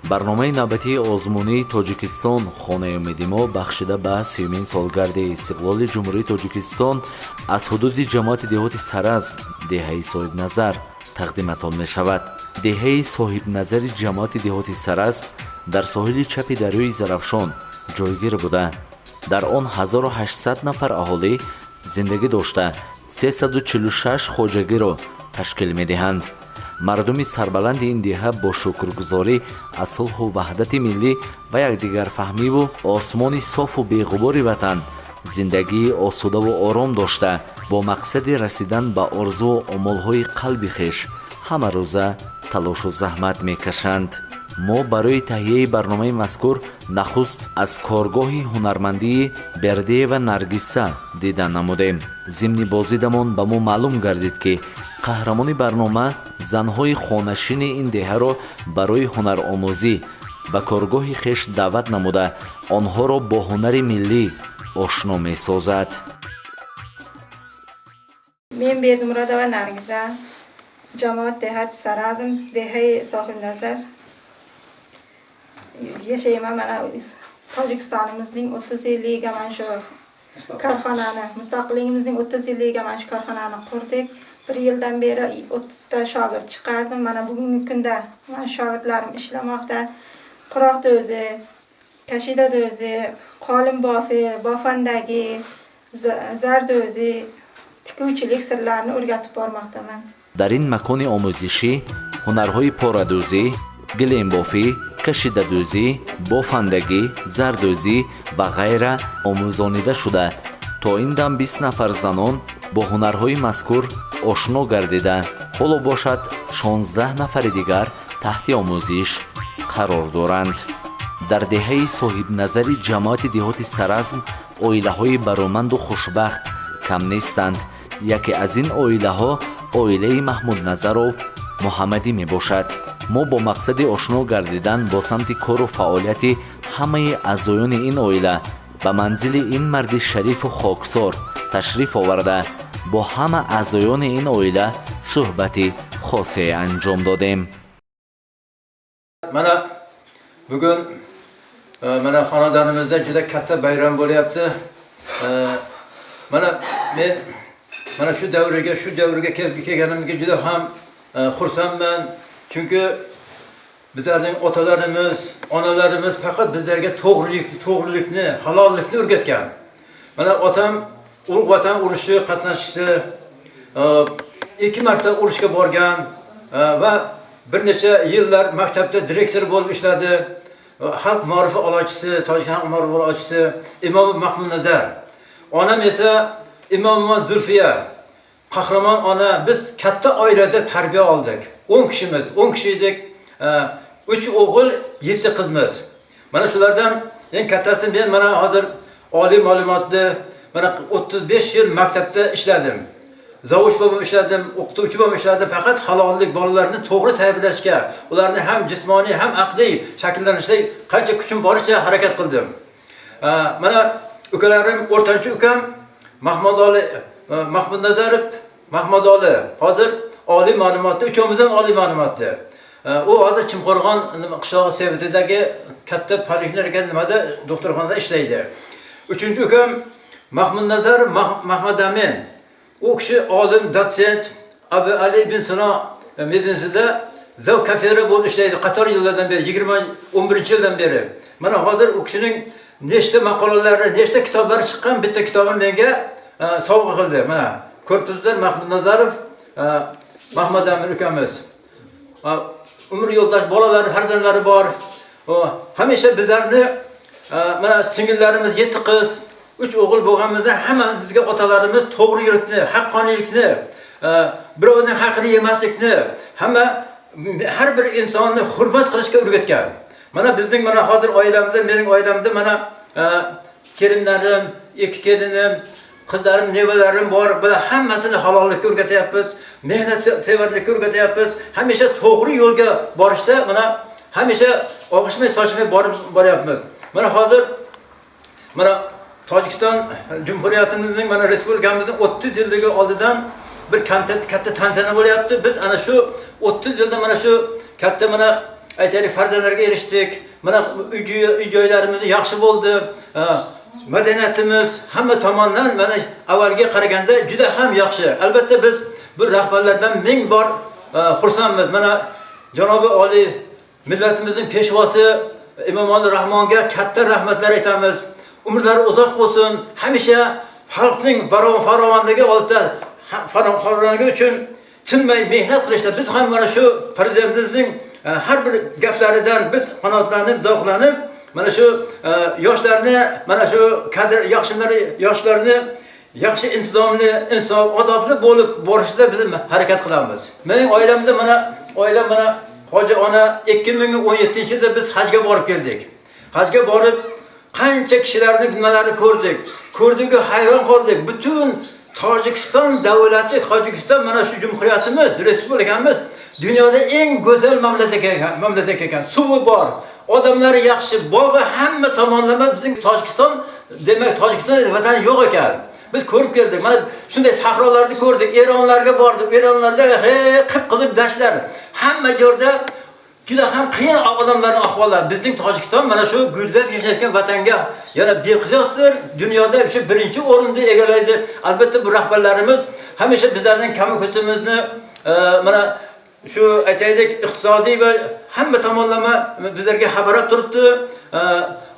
Барномаи навбатии озмунии «Тоҷикистон — хонаи умеди мо», бахшида ба 30-юмин солгарди истиқлоли Ҷумҳурии Тоҷикистон, аз ҳудуди ҷамоати деҳоти Саразм, деҳаи Соҳибназар тақдиматон мешавад. Деҳаи Соҳибназари ҷамоати деҳоти Саразм дар соҳили чапи дарёи Зарафшон ҷойгир буда, дар он 1800 нафар аҳолӣ зиндагӣ дошта, 346 хоҷагиро ташкил медиҳанд. Мардуми сарбаланди ин деҳа бо шукргузорӣ аз сулҳу ваҳдати миллӣ ва якдигарфаҳмиву осмони софу беғубори ватан зиндагии осудаву ором дошта, бо мақсади расидан ба орзуву омолҳои қалби хеш ҳамарӯза талошу заҳмат мекашанд. Мо барои таҳияи барномаи мазкур нахуст аз коргоҳи ҳунармандии Бердиева Наргиса дидан намудем. Зимни боздидамон ба мо маълум гардид, ки қаҳрамони барнома занҳои хонашини ин деҳаро барои ҳунаромӯзӣ ба коргоҳи хеш даъват намуда, онҳоро бо ҳунари миллӣ ошно месозад. Men Berdimurodova Nargiza, jamoat dehat Sarazm, dehai Sohibnazar yashayman. Mana, Tojikistonimizning 30 yilligiga mana shu korxonani, mustaqilligimizning 30 yilligiga mana shu korxonani qurdik. Bir yildan beri 30 ta shogird chiqardim. Mana, bugungi kunda mana shogirdlarim ishlamoqda. Quroq do'zi, kashida do'zi, qolim bofi, bofandagi, zardo'zi, tikuvchilik sirlarini o'rgatib bormoqdaman. Дар ин макони омӯзишӣ ҳунарҳои порадӯзӣ, гилембофӣ, кашидадӯзӣ, бофандагӣ, зардӯзӣ ва ғайра омӯзонида шуда, то ин дам 20 нафар занон бо ҳунарҳои мазкур ошно гардида, ҳоло бошад 16 нафари дигар таҳти омӯзиш қарор доранд. Дар деҳаи Соҳибназари ҷамоати деҳоти Саразм оилаҳои бароманду хушбахт кам нестанд. Яке аз ин оилаҳо оилаи Маҳмудназаров Муҳаммадӣ мебошад. Мо бо мақсади ошно гардидан бо самти кору фаъолияти ҳамаи аъзоёни ин оила ба манзили ин марди шарифу хоксор ташриф оварда, бо ҳама аъзоёни ин оила суҳбати хосе анҷом додем. Mana, bugun mana xonadonimizda juda katta bayram bo'lyapti. Mana, men mana shu davrga kelib kelganimga juda ham xursandman. Chunki bizlarning otalarimiz, onalarimiz faqat bizlarga to'g'rilikni, halollikni o'rgatgan. Mana, otam Ulug' Vatan urushi qatnashchisi, ikki marta urushga borgan va bir necha yillar maktabda direktor bo'lib ishladi. Xalq ma'rifi a'lochisi, Tojik xalq ma'rifi a'lochisi Imom Mahmud Nazar. Onam esa Imomova Zulfiya. Qahramon ona. Biz katta oilada tarbiya oldik. 10 kishimiz, 10 kishi edik. 3 o'g'il, 7 qizmiz. Mana shulardan eng kattasi men. Mana, hozir oliy ma'lumotli, mana, 35 yil maktabda ishladim. Завуч bo'lib ishladim, o'qituvchi bo'lib ishladim. Faqat halollik, bolalarni to'g'ri tarbiyalashga, ularni ham jismoniy, ham aqliy shakllanishga qancha kuchim boricha harakat qildim. Mana, ukalarim, o'rtanchi ukam Mahmudoli, Mahmud Nazarov Mahmudoli hozir oliy ma'lumotli, uchovimiz ham oliy ma'lumotli. U hozir Chimqo'rg'on qishlog'i sovetidagi katta poliklinika nimada, doktorxonada ishlaydi. Uchinchi ukam Mahmud Nazarov Mahmadamin. U kishi olim, dotsent, Abu Ali ibn Sino medinstitutida зав kafedra bo'lib ishlaydi qator yillardan beri, 20 11 yildan beri. Mana, hozir u kishining nechta maqolalari, nechta kitoblari chiqqan, bitta kitobini menga sovg'a qildi. Mana, ko'rib turibsizlar, Mahmud Nazarov Mahmadamin ukamiz. Umr yo'ldosh bolalari, farzandlari bor. Hamisha bizlarni mana, singillarimiz 7 qiz, 3 o'g'il bo'lganimizda hammamiz bizga otalarimiz to'g'rilikni, haqqoniylikni, birovning haqini yemaslikni, hamma har bir insonni hurmat qilishga o'rgatgan. Mana, bizning mana hozir oilamizda, mening oilamda mana kelinlarim, ikki kelinim, qizlarim, nevaralarim bor. Bular hammasini halollikka o'rgatyapmiz, mehnat sevarlikka o'rgatyapmiz. Hamisha to'g'ri yo'lga borishda mana hamisha og'ishmay sochmay borib boryapmiz. Mana, hozir mana Tojikiston Jumhuriyatimizning, mana, respublikamizning 30 yilligi oldidan bir katta katta tantana bo'lyapti. Biz ana shu 30 yilda mana shu katta mana Aytaylik, farzandlarga erishdik. Mana uy joylarimiz yaxshi bo'ldi. Madaniyatimiz hamma tomondan mana avvalga qaraganda juda ham yaxshi. Albatta biz bu rahbarlardan ming bor xursandmiz. Mana Janobi Oliy millatimizning peshvosi Emomali Rahmonga katta rahmatlar aytamiz. Umrlari uzoq bo'lsin. Hamisha xalqning farovonligi oldida farovonligi uchun tinmay mehnat qilishda biz ham mana shu prezidentimizning har bir gaplaridan biz qanoatlanib, zavqlanib, mana shu yoshlarni, mana shu kadr yaxshilari, yoshlarni yaxshi intizomli, insof, odobli bo'lib borishda biz harakat qilamiz. Mening oilamda mana oilam mana hoji ona 2017-yilda biz hajga borib keldik. Hajga borib qancha kishilarning nimalarini ko'rdik. Ko'rdik-ku hayron qoldik. Butun Tojikiston davlati, Tojikiston mana shu jumhuriyatimiz, respublikamiz dunyoda eng go'zal mamlakat ekan. Suvi bor, odamlari yaxshi, bog'i hamma tomonlama bizning Tojikiston, demak Tojikiston vatani yo'q ekan. Biz ko'rib keldik. Mana shunday sahrolarni ko'rdik, Eronlarga bordik. Eronlarda qip-qizil dashtlar. Hamma joyda juda ham qiyin odamlarning ahvollari. Bizning Tojikiston mana shu gullab yashayotgan vatanga yana beqiyosdir. Dunyoda shu birinchi o'rinni egallaydi. Albatta bu rahbarlarimiz hamisha bizlarning kam-ko'timizni mana shu aytaylik iqtisodiy va hamma tomonlama bizlarga xabar turibdi.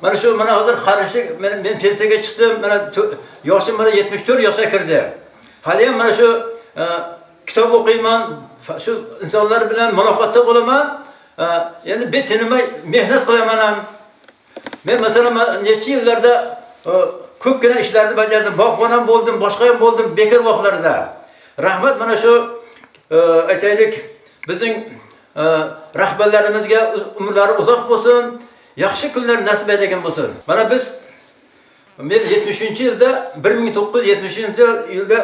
Mana shu mana hozir qarishlik men pensiyaga chiqdim. Mana yoshim mana 74 yoshga kirdi. Hali ham mana shu kitob o'qiyman, shu insonlar bilan muloqotda bo'laman. Endi betinmay mehnat qilaman ham. Men masalan necha yillarda ko'pgina ishlarni bajardim. Bog'bon ham bo'ldim, boshqa ham bo'ldim bekor vaqtlarida. Rahmat mana shu aytaylik bizning rahbarlarimizga umrlari uzoq bo'lsin, yaxshi kunlar nasib etgan bo'lsin. Mana biz men 70-yilda 1970-yilda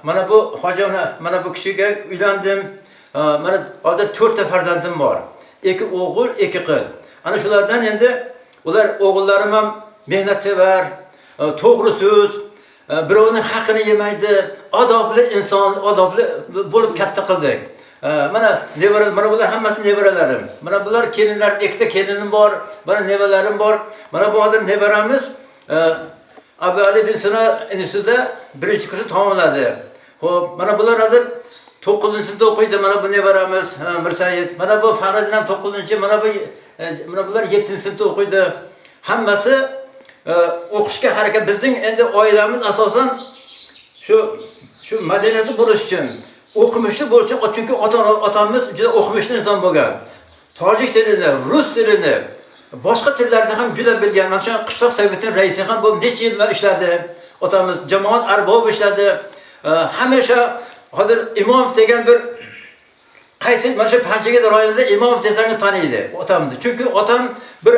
mana bu hojona, mana bu kishiga uylandim. Mana hozir 4 ta farzandim bor. 2 o'g'il, 2 qiz. Ana shulardan endi ular o'g'illarim ham mehnatsevar, to'g'ri so'z, birovning haqini yemaydi, odobli inson, odobli bo'lib katta qildik. Mana nevara, mana bular hammasi nevaralarim. Mana bular kelinlar, 2 ta kelinim bor, mana nevaralarim bor. Mana bu hozir nevaramiz Abu Ali bin Sino institutida 1-kursni tamomladi. Xo'p, mana bular hozir 9-sinfda o'qiydi. Mana bu nevaramiz Mirsaid. Mana bu Faridin ham 9-, mana bu mana bular 7-sinfda o'qiydi. Hammasi o'qishga harakat. Bizning endi oilamiz asosan shu madaniyatli bo'lish uchun, o'qimishli bo'lish uchun, chunki otamiz juda o'qimishli inson bo'lgan. Tojik tilini, rus tilini, boshqa tillarni ham juda bilgan. Mana shu qishloq sovetining raisi ham bo'lib necha yillar ishladi. Otamiz jamoat arbobi ishladi. Hamisha hozir Imomov degan bir qaysi mana shu Panjagir rayonida Imomov desangiz taniydi otamni. Chunki otam bir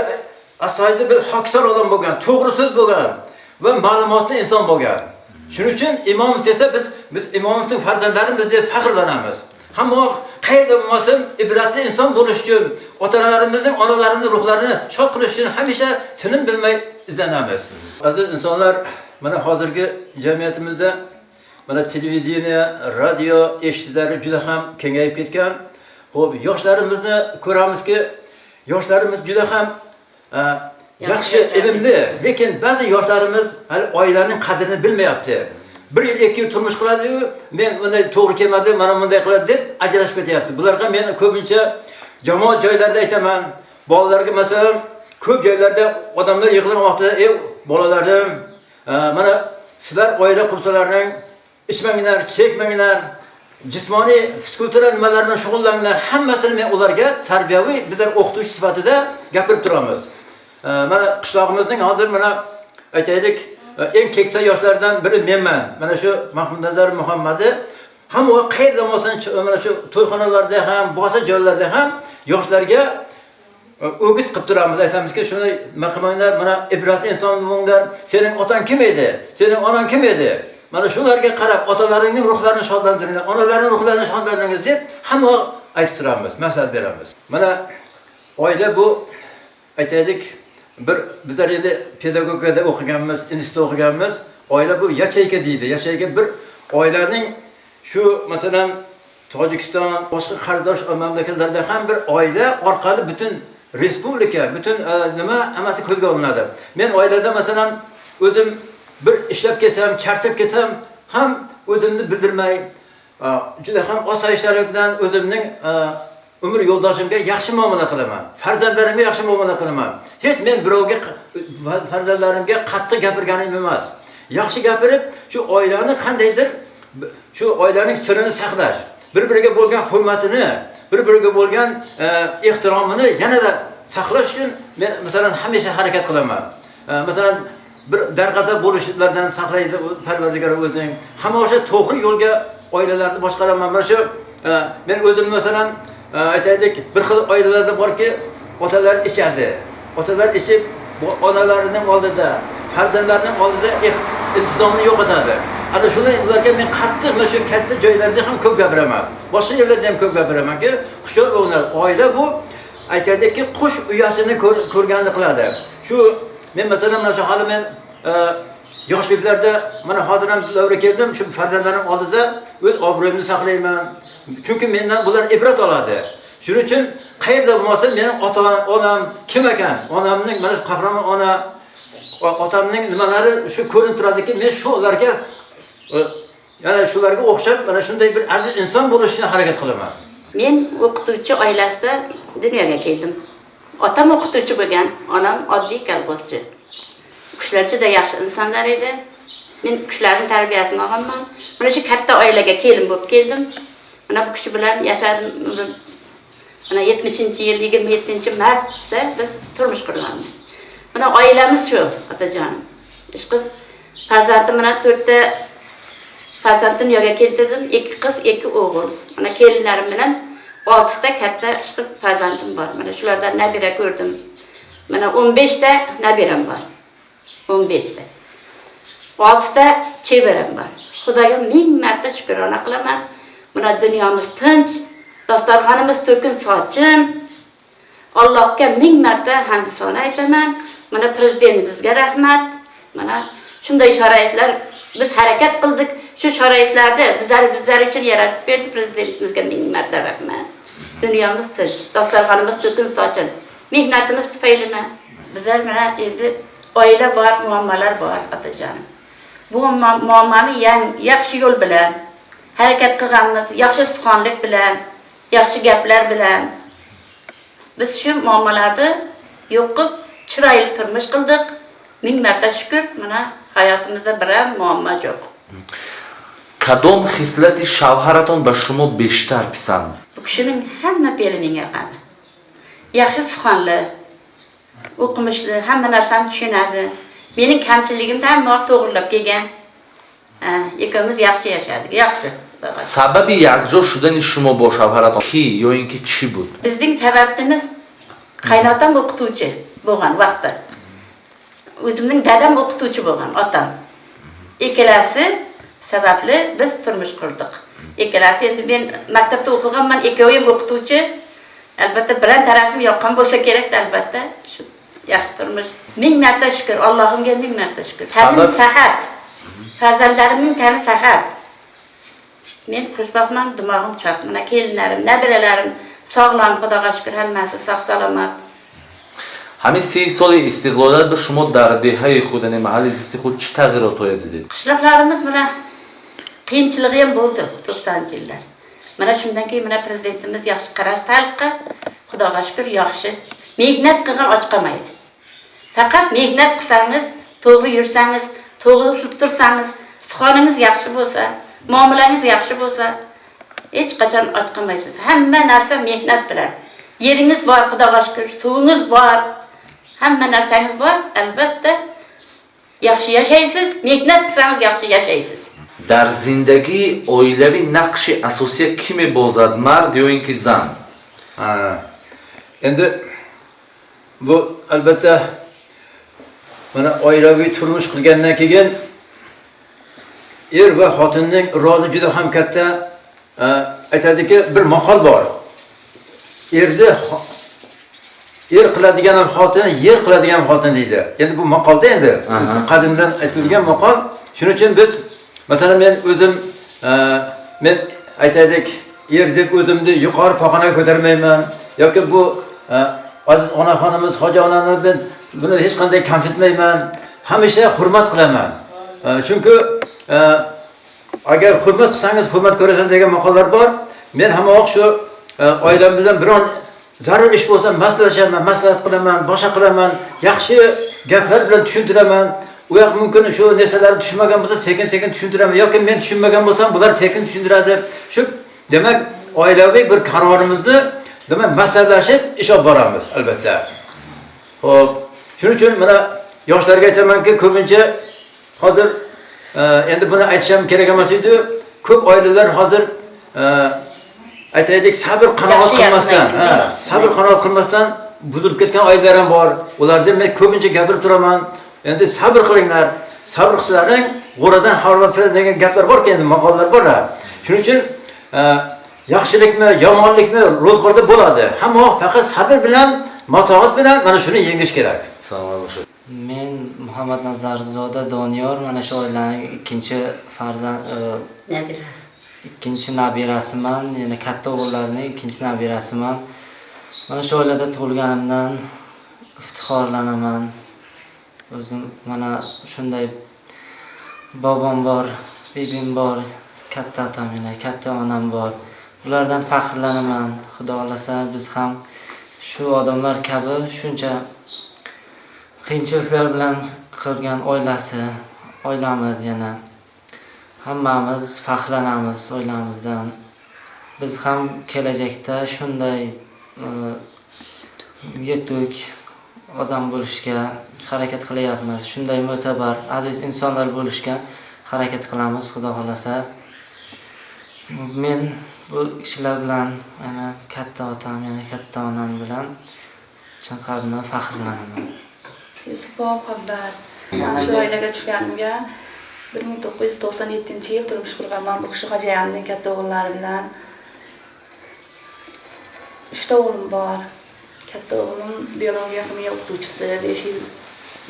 astoydil bir hokisor odam bo'lgan, to'g'ri so'z bo'lgan va ma'lumotli inson bo'lgan. Shuning uchun Imomov desa biz Imomovning farzandlarimiz deb faxrlanamiz. Hamma qayerda bo'lmasin ibratli inson bo'lish uchun, ota-onalarimizning, onalarimizning ruhlarini shod qilish uchun hamisha tinim bilmay izlanamiz. Aziz insonlar, mana hozirgi jamiyatimizda mana televideniya, radio eshitishlari juda ham kengayib ketgan. Xo'p, yoshlarimizni ko'ramizki, yoshlarimiz juda ham yaxshi ilmli, lekin ba'zi yoshlarimiz hali oilaning qadrini bilmayapti. 1 yil, 2 yil turmush qiladi-yu, men bunday to'g'ri kelmadi, mana bunday qiladi deb ajrashib ketyapti. Bularga men ko'pincha jamoat joylarida aytaman, bolalarga masalan, ko'p joylarda odamlar yig'ilgan vaqtida, "Ey bolalarim, mana sizlar oila qursalaring, ichmanglar, chekmanglar, jismoniy fizkultura nimalar bilan shug'ullaninglar." Hammasini men ularga tarbiyaviy bizlar o'qituvchi sifatida gapirib turamiz. Mana qishlog'imizning hozir mana aytaylik eng keksa yoshlardan biri menman. Mana shu Mahmudnazar Muhammadi hamma qayerda bo'lsin, mana shu to'yxonalarda ham, boshqa joylarda ham yoshlarga o'git qilib turamiz. Aytamizki, shuni nima qilmanglar, mana ibratli inson bo'linglar. Sening otang kim edi? Sening onang kim edi? Mana shularga qarab otalaringning ruhlarini shodlantiringlar, onalaringning ruhlarini shodlantiringlar deb hamma aytib turamiz, maslahat beramiz. Mana oila bu aytaylik bir bizlar endi pedagogikada o'qiganmiz, institutda o'qiganmiz. Oila bu yacheyka deydi. Yacheyka bir oilaning shu masalan Tojikiston, boshqa qardosh mamlakatlarda ham bir oila orqali butun respublika, butun nima hammasi ko'zga olinadi. Men oilada masalan o'zim bir ishlab kelsam, charchab ketsam ham o'zimni bildirmay, juda ham osoyishtalik bilan o'zimning umr yo'ldoshimga yaxshi muomala qilaman. Farzandlarimga yaxshi muomala qilaman. Hech men birovga farzandlarimga qattiq gapirganim emas. Yaxshi gapirib, shu oilani qandaydir shu oilaning sirini saqlash, bir-biriga bo'lgan hurmatini, bir-biriga bo'lgan ehtiromini yanada saqlash uchun men masalan hamisha harakat qilaman. Masalan bir darg'azab bo'lishlardan saqlaydi Parvardigor o'zing. Hamma o'sha to'g'ri yo'lga oilalarni boshqaraman. Mana shu men o'zim masalan aytaylik, bir xil oilalarda borki, otalar ichadi. Otalar ichib onalarining oldida, farzandlarining oldida intizomni yo'qotadi. Ana shuni ularga men qattiq mana shu katta joylarda ham ko'p gapiraman. Boshqa yerlarda ham ko'p gapiramanki, hushyor bo'linglar. Oila bu aytaylikki, qush uyasini ko'rganini qiladi. Shu men masalan mana shu hali men yoshliklarda mana hozir ham davra keldim, shu farzandlarim oldida o'z obro'yimni saqlayman. Chunki mendan bular ibrat oladi. Shuning uchun qayerda bo'lmasin mening ota onam kim ekan? Onamning mana shu qahramon ona, otamning nimalari shu ko'rinib turadiki, men shu ularga yana shularga o'xshab mana shunday bir aziz inson bo'lishga harakat qilaman. Men o'qituvchi oilasida dunyoga keldim. Otam o'qituvchi bo'lgan, onam oddiy kolxozchi. Kishilar juda yaxshi insonlar edi. Men kishilarning tarbiyasini olganman. Mana shu katta oilaga kelin bo'lib keldim. Mana bu kishi bilan yashadim. Mana 70-yil 27-martda biz turmush qurganmiz. Mana oilamiz shu, otajonim. Ishqib farzandim mana 4 ta farzand dunyoga keltirdim. 2 qiz, 2 o'g'il. Mana kelinlarim bilan 6 ta katta ishqib farzandim bor. Mana shulardan nabira ko'rdim. Mana 15 ta nabiram bor. 15 ta. 6 ta chevaram bor. Xudoga ming marta shukrona qilaman. Mana dunyomiz tinch, dasturxonimiz to'kin sochin. Allohga ming marta hamd sano aytaman. Mana prezidentimizga rahmat. Mana shunday sharoitlar biz harakat qildik. Shu sharoitlarni bizlar uchun yaratib berdi prezidentimizga ming marta rahmat. Dunyomiz tinch, dasturxonimiz to'kin sochin. Mehnatimiz tufaylimi bizlar mana endi oila bor, muammolar bor, otajonim. Bu muammoni yaxshi yo'l bilan harakat qilganmiz, yaxshi suxonlik bilan, yaxshi gaplar bilan biz shu muammolarni yo'q qilib chiroyli turmush qildik. Ming marta shukr, mana hayotimizda bir ham muammo yo'q. Кадом хислати шавҳаратон ба шумо бештар писанд? Bu kishining hamma fe'li menga yoqadi. Yaxshi suxonli, o'qimishli, hamma narsani tushunadi. Mening kamchiligimni hamma vaqt to'g'irlab kelgan. Ikkovimiz yaxshi yashadik, yaxshi. Сабаби якҷо шудани шумо бо шавҳаратон кӣ ё ин ки чӣ буд? Bizning sababimiz qaynotam o'qituvchi bo'lgan vaqtda. O'zimning dadam o'qituvchi bo'lgan, otam. Ikkalasi sababli biz turmush qurdik. Ikkalasi endi men maktabda o'qiganman, ikkovi ham o'qituvchi. Albatta biron tarafim yoqqan bo'lsa kerak albatta. Shu yaxshi turmush. Ming marta shukr, Allohimga ming marta shukr. Tanim sahat. Farzandlarimning tani sahat. Men xushbaxtman, dimog'im choq. Mana kelinlarim, nabiralarim sog'lom, Xudoga shukr, hammasi sog' salomat. Ҳамин 30 соли истиқлолият ба шумо дар деҳаи худ, яъне маҳалли зисти худ чӣ тағйиротҳое дидед? Qishloqlarimiz mana qiyinchiligi ham bo'ldi 90-yillar. Mana shundan keyin mana prezidentimiz yaxshi qarash xalqqa, Xudoga shukr, yaxshi. Mehnat qilgan och qolmaydi. Faqat mehnat qilsangiz, to'g'ri yursangiz, to'g'ri tursangiz, suxoningiz yaxshi bo'lsa, muomalangiz yaxshi bo'lsa, hech qachon och qolmaysiz. Hamma narsa mehnat bilan. Yeringiz bor, Xudoga shukr, suvingiz bor, hamma narsangiz bor, albatta yaxshi yashaysiz, mehnat qilsangiz yaxshi yashaysiz. Дар зиндагии оилавӣ нақши асосия кӣ мебозад, мард ё ин ки зан? Ha. Endi bu albatta mana oilaviy turmush qilgandan keyin er va xotinning roli juda ham katta. Aytadiki, bir maqol bor. Erni er qiladigan ham xotin, yer qiladigan ham xotin deydi. Endi bu maqolda endi qadimdan aytilgan maqol. Shuning uchun biz masalan men o'zim men aytaylik Er deb o'zimni yuqori pog'onaga ko'tarmayman yoki bu aziz onaxonimiz, hoji onani men buni hech qanday kamsitmayman. Hamisha hurmat qilaman. Chunki agar hurmat qilsangiz hurmat ko'rasan degan maqollar bor. Men hamma vaqt shu oilam bilan biron zarur ish bo'lsa maslahatlashaman, maslahat qilaman, boshqa qilaman, yaxshi gaplar bilan tushuntiraman. U yoq mumkin shu narsalarni tushunmagan bo'lsa sekin-sekin tushuntiraman yoki men tushunmagan bo'lsam bular sekin tushuntiradi. Shu demak oilaviy bir qarorimizni demak maslahatlashib ish olib boramiz albatta. Xo'p, shuning uchun mana yoshlarga aytamanki, ko'pincha hozir endi buni aytish ham kerak emas edi. Ko'p oilalar hozir aytaylik sabr qanoat qilmasdan, sabr qanoat qilmasdan buzilib ketgan oilalar ham bor. Ularga men ko'pincha gapirib turaman. Endi sabr qilinglar. Sabr qilsalaring g'o'radan harva degan gaplar bor-ku, endi maqollar bor. Shuning uchun yaxshilikmi, yomonlikmi ro'zg'orda bo'ladi. Hamma faqat sabr bilan, matoat bilan mana shuni yengish kerak. Salomat bo'ling. Men Muhammad Nazarzoda Doniyor, mana shu oilaning ikkinchi farzand, ikkinchi nabirasiman, ya'ni katta o'g'illarining ikkinchi nabirasiman. Mana shu oilada tug'ilganimdan iftixorlanaman. O'zim mana shunday bobom bor, bibim bor, katta otam, yana katta onam bor. Ulardan faxrlanaman. Xudo xolasa biz ham shu odamlar kabi shuncha qiyinchiliklar bilan qurgan oilasi, oilamiz yana hammamiz faxrlanamiz oilamizdan. Biz ham kelajakda shunday yetuk odam bo'lishga harakat qilyapmiz. Shunday mo'tabar, aziz insonlar bo'lishga harakat qilamiz, Xudo xolasa. Men bu kishilar bilan, yana katta otam, yana katta onam bilan chin qalbimdan faxrlanaman. Yusupov Muhabbat. Mana shu oilaga tushganimga 1997-yil turmush qurganman bu kishi hojayamning katta o'g'illari bilan. 3 ta o'g'lim bor. Katta o'g'lim biologiya ximiya o'qituvchisi, 5 yil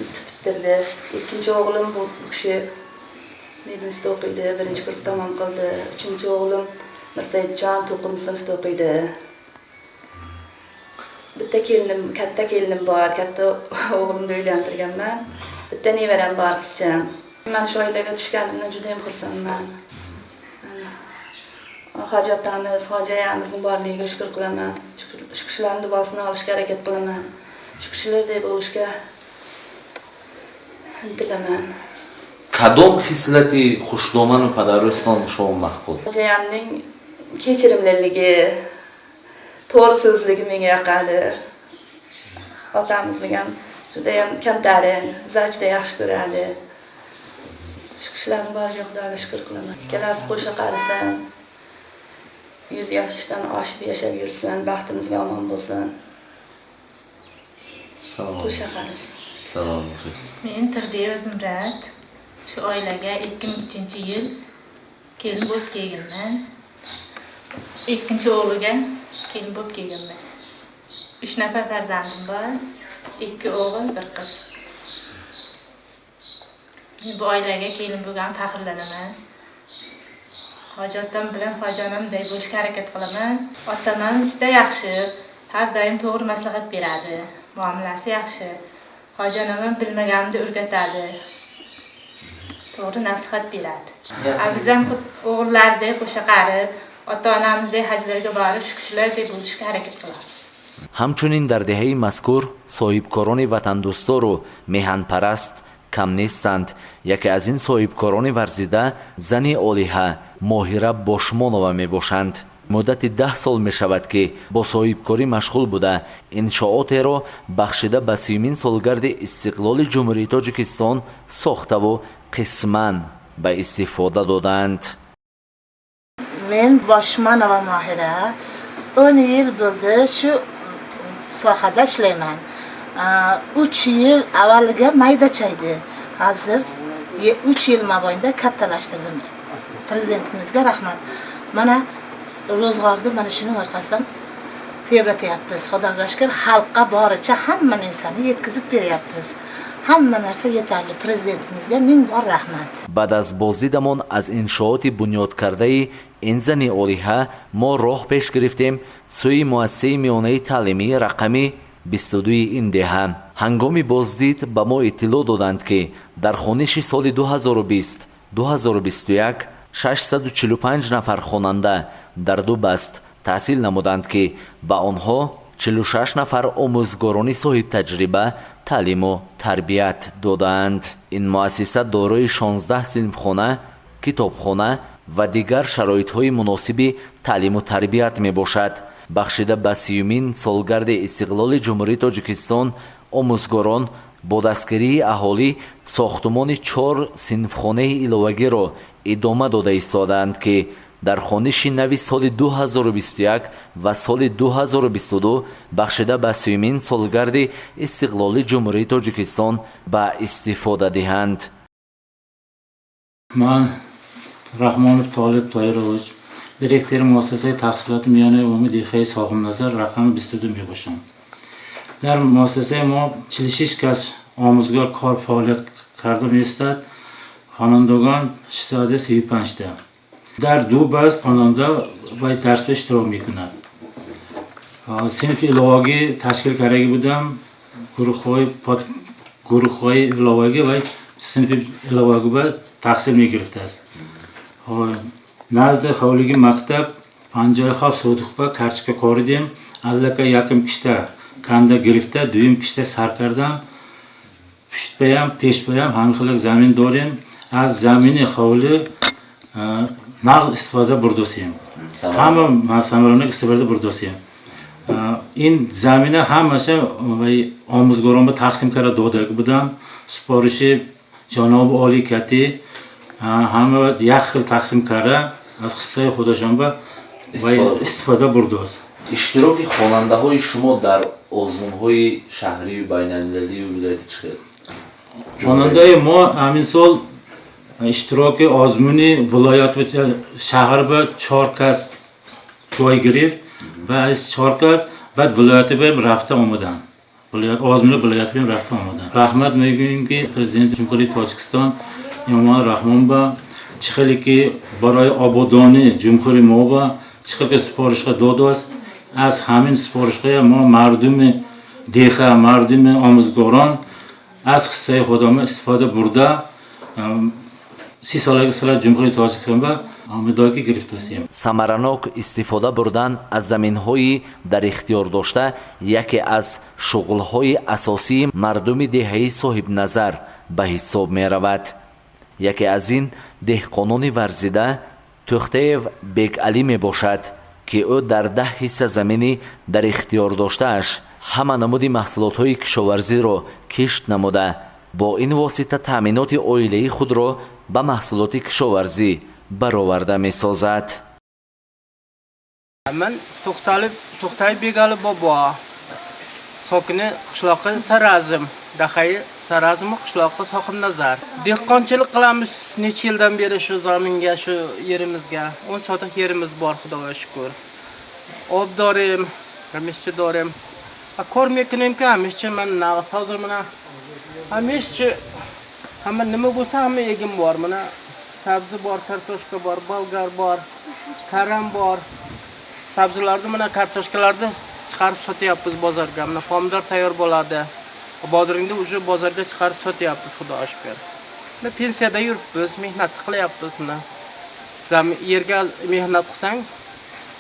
institut bitirdi. Ikkinchi o'g'lim bu kishi medinstitutda o'qiydi, 1-kurs tamom qildi. Uchinchi o'g'lim Mirsaidjon 9-sinfda o'qiydi. Bitta kelinim, katta kelinim bor, katta o'g'limni uylantirganman. Bitta nevaram bor, qizcham. Mana shu oilaga tushganimdan juda ham xursandman. Hoji otamiz, hoji ayamizning borligiga shukr qilaman. Shu kishilarning duosini olishga harakat qilaman. Shu kishilardek bo'lishga intilaman. Кадом хислати хушдоману падарӯстон шумо маъқул? Hojayamning kechirimliligi, to'g'ri so'zligi menga yoqadi. Otamizning ham juda ham kamtarin, bizlarni juda yaxshi ko'radi. Shu kishilarning boriga Xudoga shukr qilaman. Ikkalasi qo'sha qarisin, 100 yoshdan oshib yashab yursin, baxtimizga omon bo'lsin. Qo'sha qarisin. Salomat bo'ling. Men Tirdiyeva Zumrad. Shu oilaga 2003-yil kelin bo'lib kelganman. Ikkinchi o'g'liga kelin bo'lib kelganman. 3 nafar farzandim bor. 2 o'g'il, 1 qiz. Men bu oilaga kelin bo'lgan faxrlanaman. Hoji otam bilan hoji onamday bo'lishga harakat qilaman. Otam ham juda yaxshi, har doim to'g'ri maslahat beradi. Muomalasi yaxshi. Hoji onam ham bilmaganimni o'rgatadi. To'g'ri nasihat beradi. Biz ham o'g'illardek qo'sha qarib, ota-onamizdek hajlarga borib, shu kishilardek bo'lishga harakat qilamiz. Ҳамчунин дар деҳаи мазкур соҳибкорони ватандӯстору меҳанпараст кам нестанд. Яке аз ин соҳибкорони варзида зани олиҳа Моҳира Бошмонова мебошанд. Муддати 10 сол мешавад, ки бо соҳибкорӣ машғул буда, иншоотеро бахшида ба 30-умин солгарди истиқлоли Ҷумҳурии Тоҷикистон сохтаву қисман ба истифода додаанд. Men Boshmanova Mohira. 10 yil bo'ldi shu sohada ishlayman. 3 yil avvaliga maydacha edi. Hozir 3 yil mobaynida kattalashtirdim. Prezidentimizga rahmat. Mana ro'zg'orni mana shuning orqasidan tebratyapmiz. Xudoga shukr, xalqqa boricha hamma narsani yetkazib beryapmiz. Hamma narsa yetarli. Prezidentimizga ming bor rahmat. Баъд аз боздидамон аз иншооти бунёдкардаи ин зани олиҳа, мо роҳ пеш гирифтем сӯи муассисаи миёнаи таълимӣ рақами 22-и ин деҳа. Ҳангоми боздид ба мо иттилоъ доданд, ки дар хониши соли 2020 2021 645 нафар хонанда дар ду баст таҳсил намуданд, ки ба онҳо 46 нафар омӯзгорони соҳибтаҷриба таълиму тарбият додаанд. Ин муассиса дорои 16 синфхона, китобхона ва дигар шароитҳои муносиби таълиму тарбият мебошад. Бахшида ба 30-юмин солгарди истиқлоли Ҷумҳурии Тоҷикистон, омӯзгорон бо дастгирии аҳолӣ сохтумони чор синфхонаи иловагиро идома дода истодаанд, ки дар хониши нави соли 2021 ва соли 2022, бахшида ба 30-юмин солгарди истиқлоли Ҷумҳурии Тоҷикистон, ба истифода диҳанд. Ман Раҳмонов Толиб Тоирович, директори муассисаи таҳсилоти миёнаи умумии деҳаи Соҳибназар рақами 22 мебошам. Дар муассисаи мо 46 кас омӯзгор кор фаъолият карда меистад, хонандагон 635 та. Дар ду баст хонанда вай дарсда иштирок мекунад. Синфи иловагӣ ташкил кардагӣ будам, гурӯҳҳои гурӯҳҳои иловагӣ ва синфи иловагӣ ба таҳсил мегирифтааст. Назди ҳовлиги мактаб 57 сотих ба карчка коридем. Аллакай якум кишта канда гирифта, дуюм кишта сар кардан. Пуштпаям, пешпаям ҳамин хелак замин дорем. Аз замини ҳовлӣ нағз истифода бурдосем, ҳама самаранок истифода бурдосем. Ин замина ҳамаша омӯзгорон ба тақсим карда дода будам. Супориши ҷаноби олӣ кати ҳама як хел тақсим карда, аз ҳиссаи худашон ба истифода бурдост. Иштироки хонандаҳои шумо дар озмунҳои шаҳрию байналмилалию вилоятӣ чӣ хел? Хонандаи мо ҳамин сол иштироки озмуни вилоят, шаҳр ба чор кас ҷой гирифт ва аз чор кас баъд вилояти ба рафта омаданд. Озмуни вилояти ба рафта омаданд. Раҳмат мегӯем, ки Президенти Ҷумҳурии Тоҷикистон Эмомалӣ Раҳмон ба чӣ хеле ки барои ободонии ҷумҳури мо ба чӣ хел ки супоришҳо додааст, аз ҳамин супоришҳоя мо, мардуми деҳа, мардуми омӯзгорон, аз ҳиссаи худомо истифода бурда, 30 солаги истиқлоли Ҷумҳурии Тоҷикистон ба медалки гирифтастем. Самаранок истифода бурдан аз заминҳои дар ихтиёр дошта яке аз шуғлҳои асосии мардуми деҳаи Соҳибназар ба ҳисоб меравад. Яке аз ин деҳқонони варзида Тӯхтаев Бекалӣ мебошад, ки ӯ дар 10 ҳисса замини дар ихтиёр доштааш ҳама намуди маҳсулотҳои кишоварзиро кишт намуда, бо ин восита таъминоти оилаи худро ба маҳсулоти кишоварзӣ бароварда месозад. Man To'xtalib To'xtayev Begali bobo, sokini qishloqi Sarazm, dahayi Sarazm, qishloqi Sohibnazar. Dehqonchilik qilamiz necha yildan beri shu zaminga, shu yerimizga. 10 sotix yerimiz bor, Xudoga shukur. Об дорем, ҳамеша дорем. Кор мекунем, ки ҳамеша man nag'is hozir mana ҳамеша hamma nima bo'lsa, hamma egin bor. Mana sabzi bor, kartoshka bor, bolgar bor, karam bor. Sabzilarni, mana kartoshkalarni chiqarib sotyapmiz bozorga. Mana pomidor tayyor bo'ladi. Bodringni уже bozorga chiqarib sotyapmiz, Xudoga shukur. Mana pensiyada yuribmiz, mehnat qilyapmiz mana. Zamin yerga mehnat qilsang,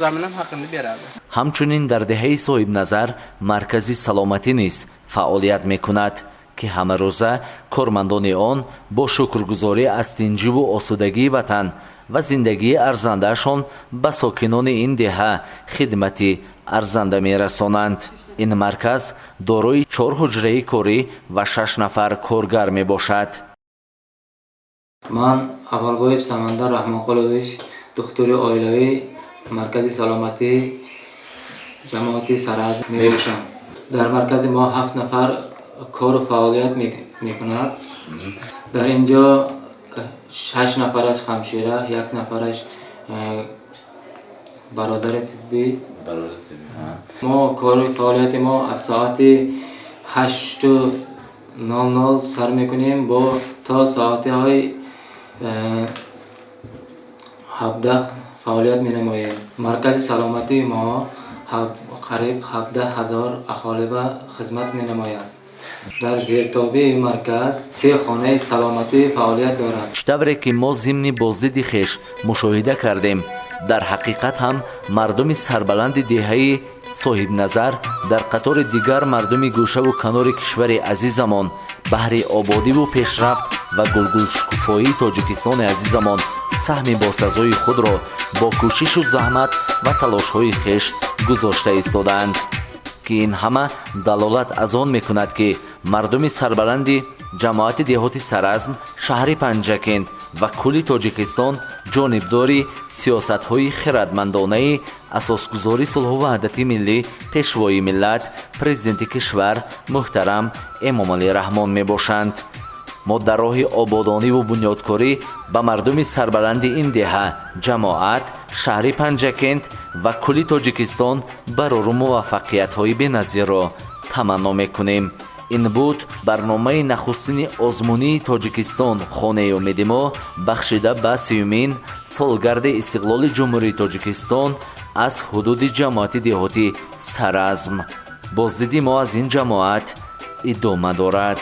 zamin ham haqini beradi. Ҳамчунин дар деҳаи Соҳибназар маркази саломатӣ низ фаъолият мекунад, ки ҳамарӯза кормандони он бо шукргузорӣ аз тинҷиву осудагии ватан ва зиндагии арзандаашон ба сокинони ин деҳа хидмати арзанда мерасонанд. Ин марказ дорои чор ҳуҷраи корӣ ва шаш нафар коргар мебошад. Ман Аввалбоев Самандар Раҳмонқулович, духтури оилавӣ маркази саломатии ҷамоати Саразм мебошам. Дар маркази мо ҳафт нафар кору фаъолият мекунад. Дар ин ҷо шаш нафараш ҳамшира, як нафараш бародари тиббӣ. Мо кори фаъолияти мо аз соати 8-у 00 сар мекунем бо то соатиҳои 17 фаъолият менамоем. Маркази саломатии мо қариб 17 000 аҳолиба хизмат менамояд. Дар зертобеи марказ се хонаи саломатӣ фаъолият дорад. Чӣ тавре ки мо зимни боздиди хеш мушоҳида кардем, дар ҳақиқат ҳам мардуми сарбаланди деҳаи Соҳибназар дар қатори дигар мардуми гӯшаву канори кишвари азизамон баҳри ободиву пешрафт ва гулгулшукуфоии Тоҷикистони азизамон саҳми босазои худро бо кӯшишу заҳмат ва талошҳои хеш гузошта истодаанд, ки ин ҳама далолат аз он мекунад, ки мардуми сарбаланди ҷамоати деҳоти Саразм, шаҳри Панҷакент ва кулли Тоҷикистон ҷонибдори сиёсатҳои хирадмандонаи асосгузори сулҳу ваҳдати миллӣ, Пешвои миллат, Президенти кишвар муҳтарам Эмомалӣ Раҳмон мебошанд. Мо дар роҳи ободониву бунёдкорӣ ба мардуми сарбаланди ин деҳа, ҷамоат, шаҳри Панҷакент ва кулли Тоҷикистон барору муваффақиятҳои беназирро таманно мекунем. Ин буд барномаи нахустини озмунии «Тоҷикистон хонаи умеди мо», бахшида ба 30-юмин солгарди истиқлоли Ҷумҳурии Тоҷикистон, аз ҳудуди ҷамоати деҳоти Саразм. Боздиди мо аз ин ҷамоат идома дорад.